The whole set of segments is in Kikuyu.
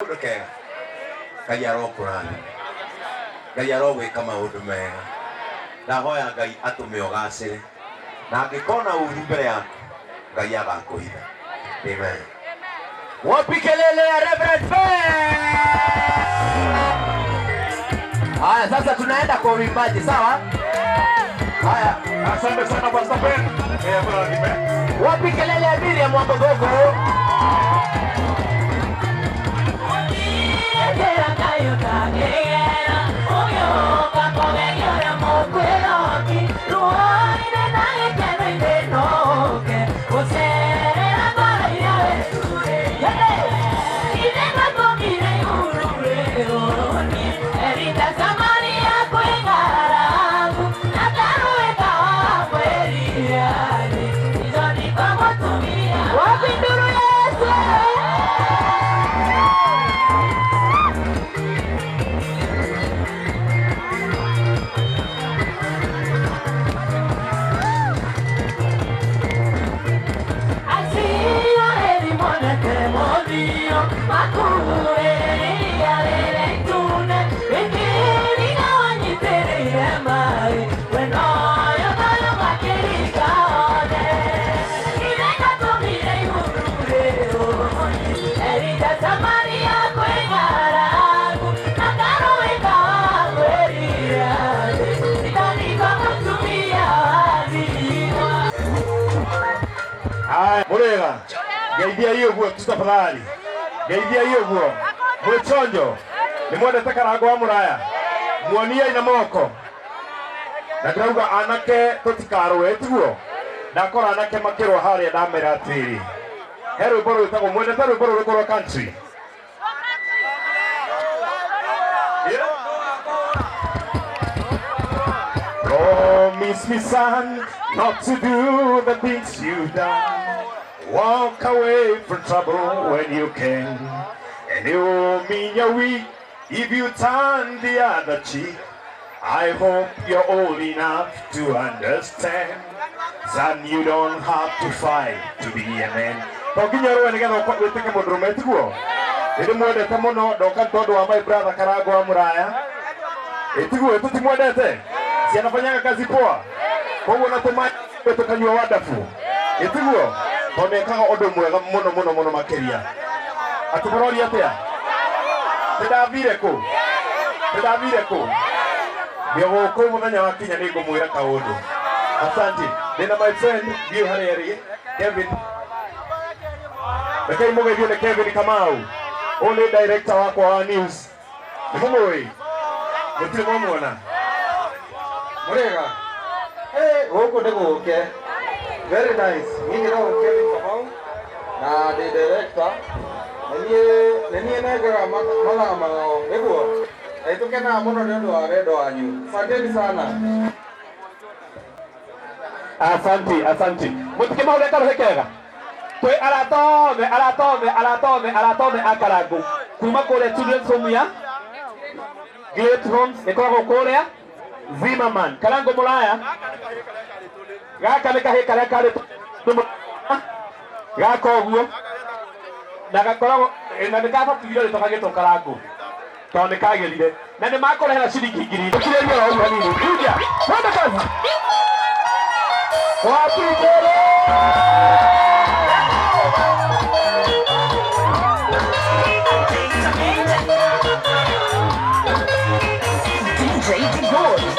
Kaũndũ kega. Ngai arokũrathima. Ngai arogwĩka maũndũ mega. Ndahoya Ngai atũme ũgacĩre. Na angĩkona ũru mbere yaku, Ngai agakũhitha. Amen. Wapi kelele ya Reverend Ben? Haya, sasa tunaenda kwa uimbaji, sawa? Haya, Asante sana Pastor Ben. Eh, mrathime. Wapi kelele ya Miriam Wambogogo? Wapi nduru Yesu? Haya, murega. Ngeithiai ũguo tu tafadhali. Ngeithiai ũguo. Mwĩ chonjo. Nĩ mwendete Karango wa Mũraya. Muoniai na moko. Na ndĩrauga anake tũtikarũe tiguo. Ndakora anake makĩrũa harĩa ndamera atĩrĩ. He rwĩmbo rwĩtagwo mwendete rwĩmbo rũrĩkũ rwa country? Yeah. Promise me, son, not to do the things you've done. Walk away from trouble when you can. And it will mean you're weak if you turn the other cheek. I hope you're old enough to understand. Son, you don't have to fight to be a man. To nginya ũrũe nĩgetha wĩtĩke mũndũrũme tiguo? Nĩndĩmwendete mũno ndoka nĩ tondũ wa my brother Karango wa Mũraya. Ĩtiguo tũtimwendete? Si anafanyaga kazi poa? Koguo na tũmaĩ tũkanyua wonderful. Ĩtiguo? Tondũ nĩekaga ũndũ mwega mũno mũno mũno makĩria. Atĩ mũroria atĩa? Nĩndathire kũ? Nĩndathire kũ? Nĩ gũkũ mũthenya wa kinya nĩ ngũmwĩra kaũndũ. Asante. Ndĩna my friend ndiũĩ harĩa arĩ Kevin. Rekei mũgeithio nĩ Kevin Kamau. Ũyũ nĩ director wakwa wa news. Nĩ mũmũĩ? Mũtirĩ mwamuona? Murega. Hey, gũkũ nĩ gũke. Very nice. Niĩ njĩtagwo Kevin Kamau na ndĩ director. Nĩ niĩ nengaga mathaa mao nĩguo. Na nĩtũkenaga mũno nĩ ũndũ wa wendo wanyu. Asanteni sana. Asante, asante. Mũtikĩmahure karuhe kega. Twĩ arata othe, arata othe, arata othe, arata othe a Karango kuma kũrĩa Children's Home ya Great Homes ĩkoragwo kũrĩa Zimmerman. Karango Mũraya gaka nĩ kahĩ karĩa karĩ gaka ũguo na gakoragwo na nĩ kabatithio rĩtwa gagĩtwo Karango tondũ nĩ kagĩrire na nĩ makũrehera ciringi 1000 ũkirĩrie oro ũguo hanini. Kuja twende kazi. Wapi mbele? DJ Digori.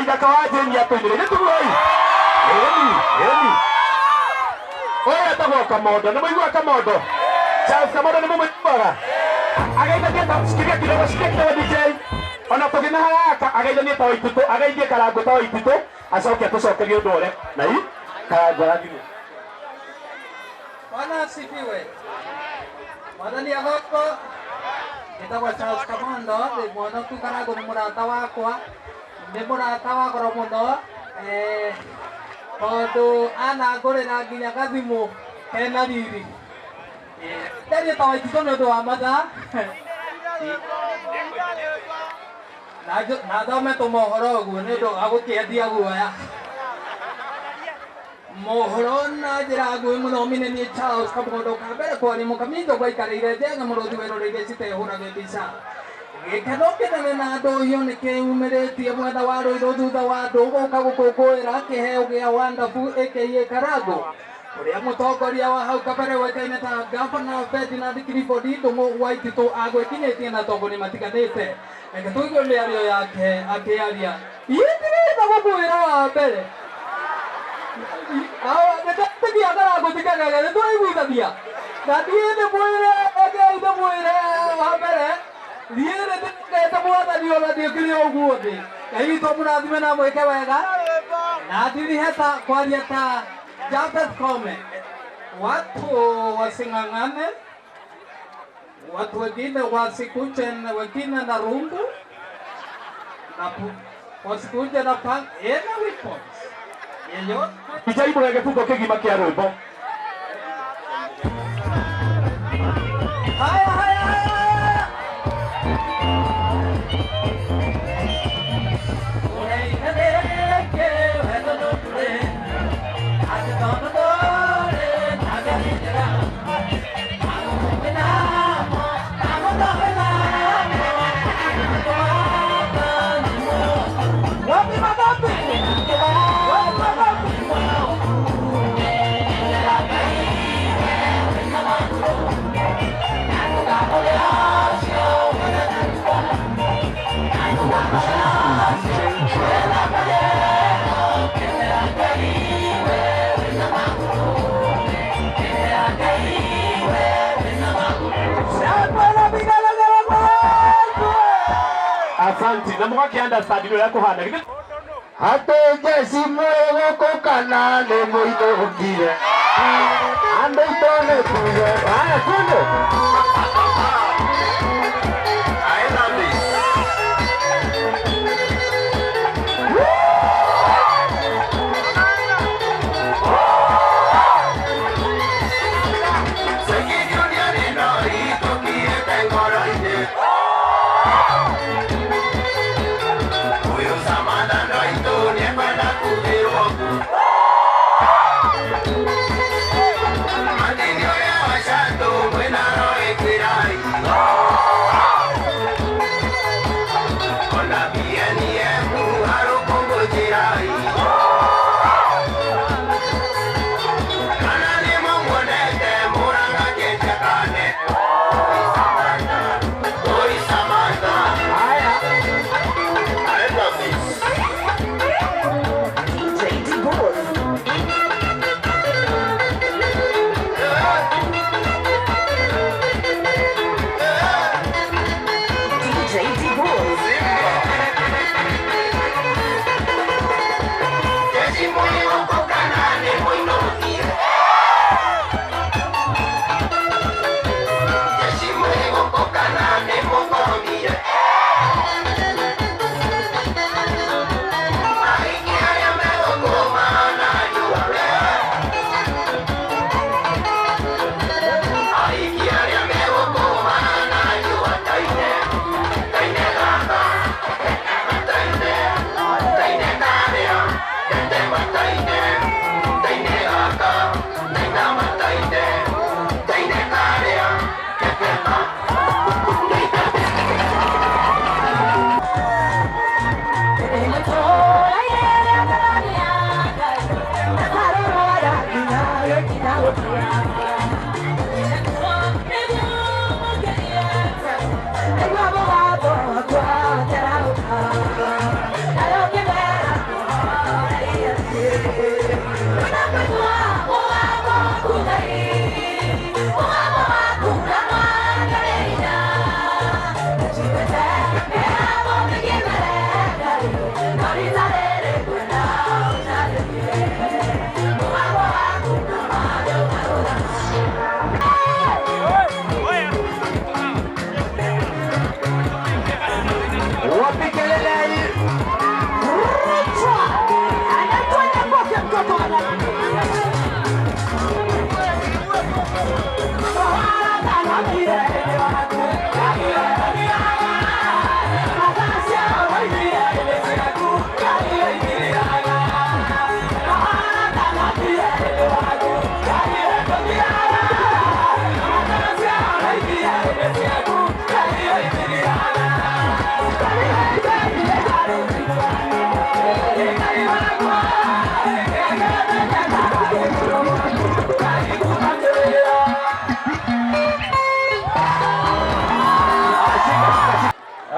Waithaka wa Jane atũinĩre gĩtugoi. Ĩni, ĩni. Ũyũ etagwo Kamondo, nĩ mũiguaga Kamondo? Charles Kamondo nĩ mũmũiguaga? Ageithanie ta shikilia kidogo, shikilia kidogo DJ. Ona tũgĩna haraka ageithanie ta Waititũ, ageithie Karangũ ta Waititũ, acoke atũcokerie ũndũ ũrĩa. Na i Karangũ arathimwo. Bwana asifiwe. Mwathani agocwo. Njĩtagwo Charles Kamondo, ndĩ mwonoku Karangũ nĩ mũrata wakwa, nĩ mũrata wa goro mũno, tondũ anangũrĩra nginya gathimũ kena riri. Ndaria ta Waititũ nĩ ũndũ wa mathaa. Na thome tũmohoro ũguo nĩ ũndũ wa gũkĩendia guoya. Mohoro na njĩra nguhĩ mũno mine niĩ Charles Kamondo kambere kwaria mũkaminjo gwaikarĩire njega mũrũthi weroreire citehũrage mbica. Gĩkeno kĩnene na ndũhiũ nĩ kĩumĩrĩtie mwena wa Rũirũ thutha wa andũ gũka gũkũngũĩra kĩheo gĩa Wonderful aka Karangũ ũrĩa mũtongoria wa hau kabere ũĩkaine ta Gavana Ferdinand Clifford Ndũng'ũ Waititũ agwĩkinyĩtie na atongoria matiganĩte. Reke tũigue mĩario yake akĩaria. Iĩ ndirenda gũkwĩra wa mbere. Nĩndetĩkia Karangũ ti kagege, nĩtũraiguithania. Na niĩ ndĩmwĩre, rekei ndĩmwĩre wa mbere, niĩ nĩndĩrendete mwathani ona ndiũkire ũguo thĩ. Ngai witũ amũrathime na amwĩke wega. Na ndiriheta kwaria ta Jafeth Koome. Watu wasing'ang'ane, watu wengine wasikuje wengine na rungu na wasikuje na panga ena weapons yeyote. DJ mũrege gĩbungo kĩgima kĩa rwĩmbo. Haya, haya, haya. Asante. Na mũgakĩ understand ũrĩa kũhana. Githĩ Atĩ njeci mwĩ gũkũ kana nĩ mũithũkire. Andũ aitũ nĩ tuge. Haya, twende.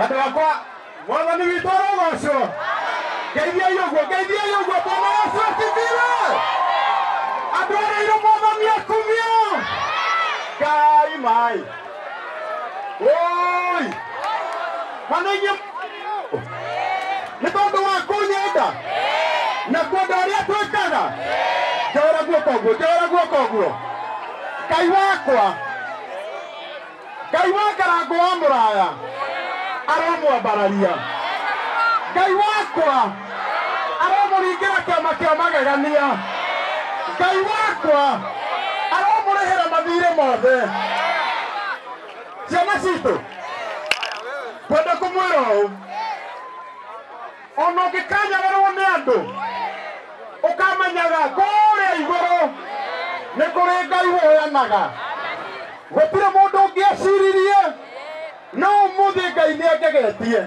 Andũ akwa mwathani witũ arogocwo. Ngeithiai ũguo, ngeithiai ũguo. Bwana Yesu asifiwe. Andũ arĩirwo mwathani akumio. Ngai mai oi mana inyuĩ nĩ tondũ wa kũnyenda na kwenda ũrĩa twĩkaga. Njora guoko ũguo, njora guoko ũguo. Ngai wakwa, Ngai wa Karango wa Mũraya aromwambararia. Ngai wakwa aromũringĩra kĩama kĩa magegania. Ngai wakwa aromũrĩhĩra mathirĩ mothe. Ciana citũ, kwenda kũmwĩra ũũ, ona ũngĩkanyararwo nĩ andũ, ũkamenyaga kũrĩa igũrũ nĩ kũrĩ Ngai woyanaga. Gũtirĩ mũndũ ũngĩeciririe no ũmũthĩ Ngai nĩ angegetie,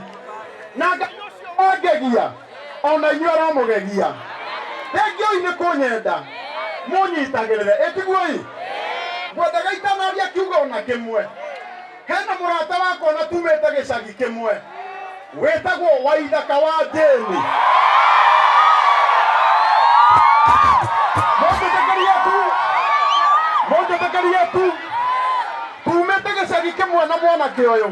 na Ngai ũcio wangegia ona inyuĩ aramũgegia. Thengiũi nĩ kũnyenda, mũnyitagĩrĩre. Ĩtiguoi ngwendaga itanaria kiugo ona kĩmwe. Hena mũrata wakwa na tumĩte gĩcagi kĩmwe wĩtagwo Waithaka wa Jane. Mũnjĩtĩkĩrie tu, mũnjĩtĩkĩrie tu, tumĩte gĩcagi kĩmwe na mwanake ũyũ.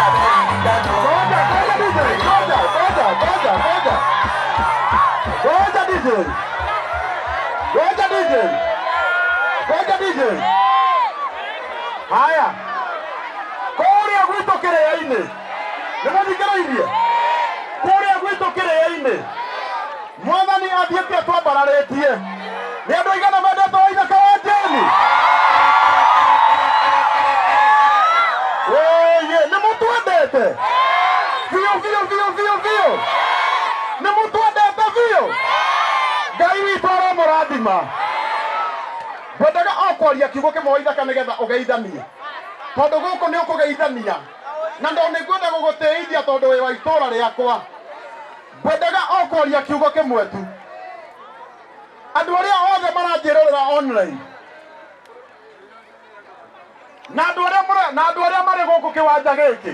Ngoja, ngoja DJ, ngoja, ngoja, ngoja, ngoja. Ngoja DJ. Ngoja DJ. Ngoja DJ. Haya. Kũrĩa gwitũ kĩrĩa-inĩ. Nĩ mũthikĩrĩirie? Kũrĩa gwitũ kĩrĩa-inĩ. Mwathani athiĩte atwambararĩtie. Nĩ andũ aigana mendetwo Waithaka wa Jane? Ĩĩ, nĩ mũtwendete biũ biũ biũ biũ biũ. Nĩ mũtwendete biũ. Ngai witũ aromũrathima. Ngwendaga o kwaria kiugo kĩmwe Waithaka nĩgetha ũgeithanie, tondũ gũkũ nĩ ũkũgeithania, na ndo nĩ ngwenda gũgũtĩithia tondũ wĩ wa itũũra rĩakwa. Ngwendaga o kwaria kiugo kĩmwe tu. Andũ arĩa othe maranjĩrorera online na andũ arĩa na andũ arĩa marĩ gũkũ kĩwanja gĩkĩ,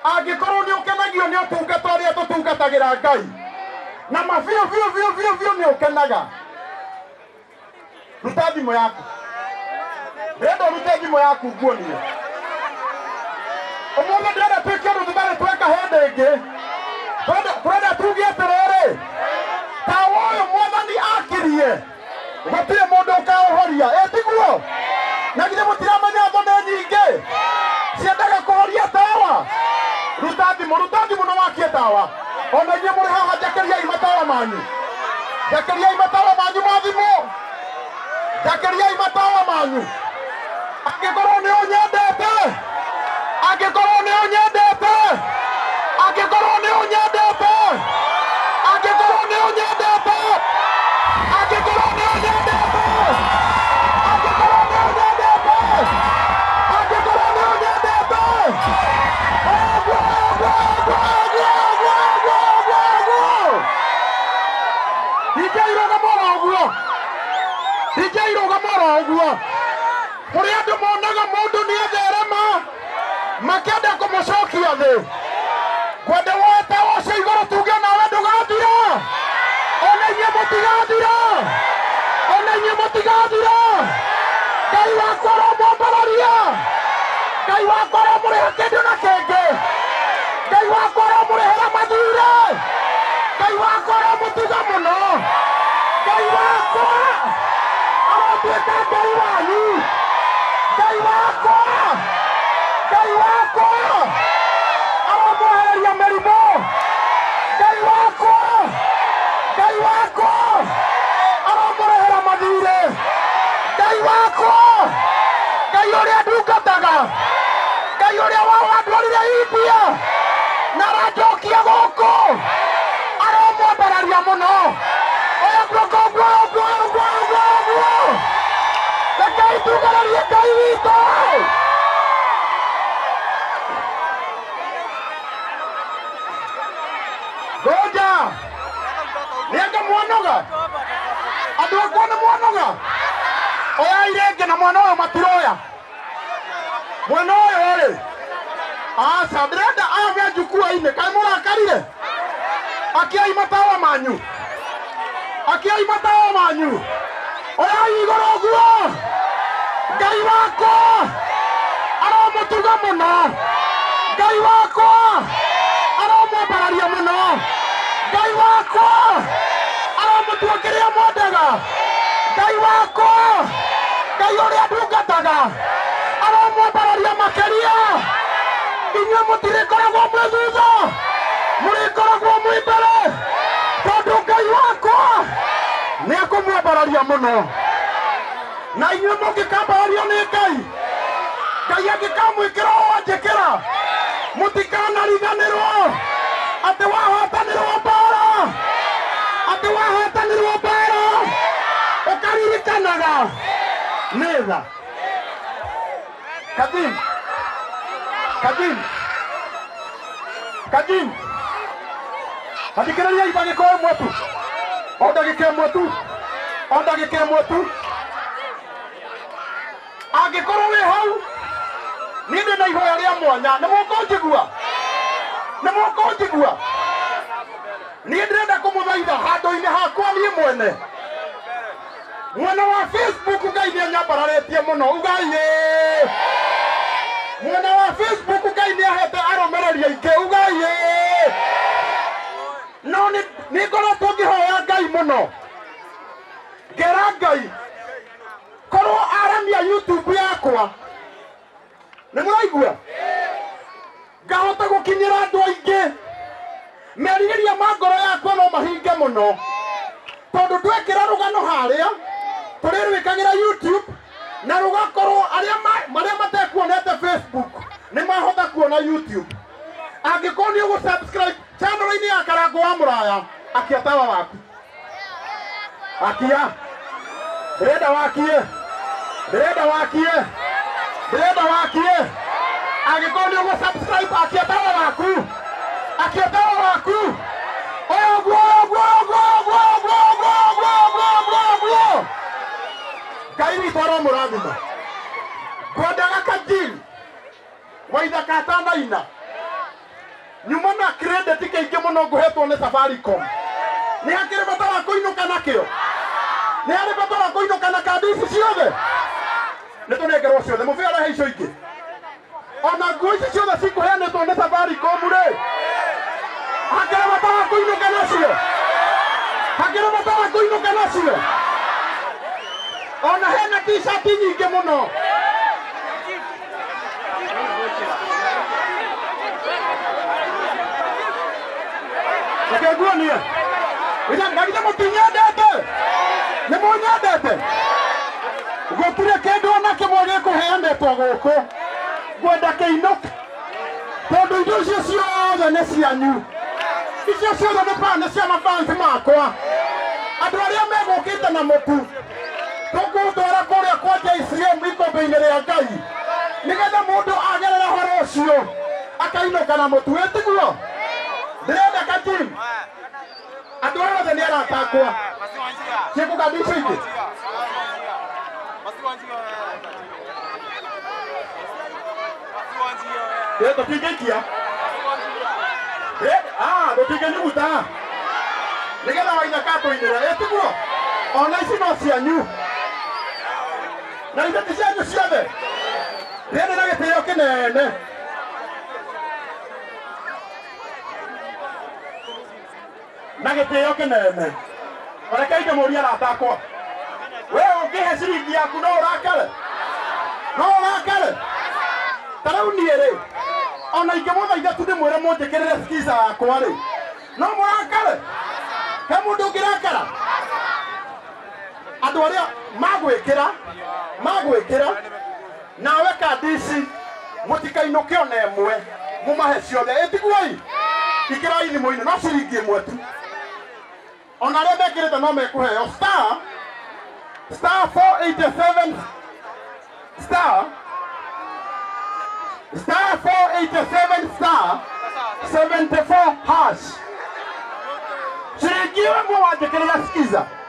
angĩkorwo nĩ ũkenagio nĩ ũtungata ũrĩa tũtungatagĩra Ngai na ma biũ biũ biũ biũ biũ nĩ ũkenaga, ruta thimũ yaku. Ndĩrenda ũrute thimũ yaku nguonie. Ũmũthĩ ndĩrenda twĩke ũndũ tũtarĩ tweka hĩndĩ ĩngĩ. Tũrenda tuge atĩrĩrĩ, tawa ũyũ mwathani akirie gũtirĩ mũndũ ũkaũhoria. Ĩ tiguo? Na githĩ mũtiramenya thũ nĩ nyingĩ ciendaga kũhoria tawa? Ruta thimũ, ruta thimũ na wakie tawa. Ona inyuĩ mũrĩ haha, njakĩriai matawa manyu, njakĩriai matawa manyu ma thimũ, njakĩriai matawa manyu. Angĩkorwo nĩ ũnyendete, angĩkorwo nĩ ũnyendete, angĩkorwo nĩ ũnyendete, angĩkorwo nĩ ũnyendete, angĩkorwo nĩ ũnyendete, angĩkorwo nĩ ũnyendete, angĩkorwo nĩ ũnyendete, ũguo ũguo ũguo ũguo ũguo ũguo ũguo ũguo. DJ rũgama oro ũguo, DJ rũgama oro ũguo. Kũrĩ andũ monaga mũndũ nĩ atherema makĩenda kũmũcokia thĩ. Ngwenda woe tawa ũcio igũrũ tuge nawe ndũgathira. Ona inyuĩ mũtigathira, ona inyuĩ mũtigathira. Ngai wakwa aromwambararia. Ngai wakwa aromũrĩha kĩndũ na kĩngĩ. Ngai wakwa aromũrĩhĩra mathirĩ. Ngai wakwa aromũtuga mũno. Ngai wakwa arotuĩka Ngai wanyu. Ngai wakwa, Ngai wakwa aromwehereria mĩrimũ. Ngai wakwa, Ngai wakwa aromũrĩhĩra mathirĩ. Ngai wakwa, Ngai ũrĩa ndungataga, Ngai ũrĩa wa wandwarire India na aranjokia gũkũ, aromwambararia mũno. Oya guoko ũguo ũguo ũguo ũguo ũguo. Rekei tugararie Ngai witũ. Mwanoga? Nĩ anga mwanoga? Andũ akwa nĩ mwanoga? Oyai rĩngĩ na mwana ũyũ matiroya. Mwena ũyũ rĩ, aca ndĩrenda aya me njukua-inĩ, kaĩ mũrakarire? Akiai matawa manyu, akiai matawa manyu, oyai igũrũ ũguo. Ngai wakwa aromũtuga mũno, Ngai wakwa aromwambararia mũno, Ngai wakwa aromũtua kĩrĩa mwendaga, Ngai wakwa, Ngai ũrĩa ndungataga aromwambararia makĩria. Inyuĩ mũtirĩkoragwo mwĩ thutha, mũrĩkoragwo mwĩ mbere, tondũ Ngai wakwa nĩ ekũmwambararia mũno. Na inyuĩ mũngĩkambarario nĩ Ngai, Ngai angĩkamwĩkĩra ũũ anjĩkĩra, mũtikanariganĩrwo atĩ wahotanĩrwo mbara, atĩ wahotanĩrwo mbara ũkaririkanaga nĩ tha. Kadim, Kadim, Kadim, athikĩrĩriai ndagĩka ĩmwe tu, o ndagĩka ĩmwe tu, o ndagĩka ĩmwe tu. Angĩkorwo wĩ hau, niĩ ndĩ na ihoya rĩa mwanya. Nĩ mũkũnjigua? Nĩ mũkũnjigua? Niĩ ndĩrenda kũmũthaitha handũ-inĩ hakwa niĩ mwene. Mwena wa Facebook Ngai nĩ anyambararĩtie mũno, ugai ĩĩ. Mwena wa Facebook Ngai nĩ ahete arũmĩrĩri aingĩ, ugai ĩĩ. No nĩ ngoretwo ngĩhoya Ngai mũno, ngera Ngai korwo aramia YouTube yakwa, nĩ mũraigua, ngahota gũkinyĩra andũ aingĩ. Merirĩria ma ngoro yakwa no mahinge mũno, tondũ twekĩra rũgano harĩa tũrĩrwĩkagĩra YouTube na rũgakorwo arĩa marĩa matekuonete Facebook nĩ mahota kuona YouTube. Angĩkorwo nĩ ũgũ-subscribe channel-inĩ ya Karangũ wa Mũraya, akia tawa waku, akia, ndĩrenda wakie, ndĩrenda wakie, ndĩrenda wakie. Angĩkorwo nĩ ũgũ-subscribe, akia tawa waku, akia tawa waku. Oya ũguo, oya ũguo, oya ũguo, oya ũguo, oya ũguo, oya ũguo, oya ũguo, oya ũguo, oya ũguo. Ngai witũ aromũrathima. Ngwendaga kajini waithaka atanaina nyuma na credit kĩingĩ mũno ngũhetwo nĩ Safaricom. Nĩ hakĩrĩ bata wa kũinũka nakĩo? Nĩ harĩ bata wa kũinũka na kandi ici ciothe? Nĩ tũnengerwo ciothe, mũbĩa rehe icio ingĩ. Ona nguo ici ciothe cikũheanĩtwo nĩ Safaricom rĩ, hakĩrĩ bata wa kũinũka nacio? Hakĩrĩ bata wa kũinũka nacio? Ona hena t-shirt nyingĩ mũno. Reke nguonie. Na githĩ mũtinyendete? Nĩ mũnyendete? Gũtirĩ kĩndũ ona kĩmwe gĩkũheanĩtwo gũkũ ngwenda kĩinũke, tondũ indo icio ciothe nĩ cianyu. Icio ciothe nĩ nĩ cia mafans makwa, andũ arĩa megũkĩte na mũtu tũkũtwara kũrĩa kwa JCM ikũmbĩ-inĩ rĩa Ngai, nĩgetha mũndũ agerera horo ũcio akainũka na mũtu. Ĩtiguo ndĩrenda kajim, andũ aya othe nĩ arata akwa. Ciĩkũkandi icio ingĩ. Ĩ, tũtingĩikia. Ĩ, ah, tũtingĩnyuguta nĩgetha waithaka atũinĩre. Ĩ tiguo ona ici no cianyu, na ithe ti cianyu ciothe. Rĩrĩ na gĩtĩo kĩnene. Na gĩtĩo kĩnene, rekei ndĩmũrie arata akwa, we ũngĩhe ciringi yaku no ũrakare? No ũrakare? Ta rĩu niĩ rĩ, ona ingĩmũthaitha tu ndĩmwĩre mũnjĩkĩrĩre skiza yakwa rĩ, no mũrakare? He mũndũ ũngĩrakara? Andũ arĩa magwĩkĩra magwĩkĩra nawe kandi ici, mũtikainũke ona ĩmwe, mũmahe ciothe. Ĩtiguoi, ikĩrai thimũ-inĩ, no ciringi ĩmwe tu. Ona arĩa mekĩrĩte no mekũheo. Star star 487 star star 487 star 74 hash. Ikiwa mwe wanjĩkĩrĩra skiza.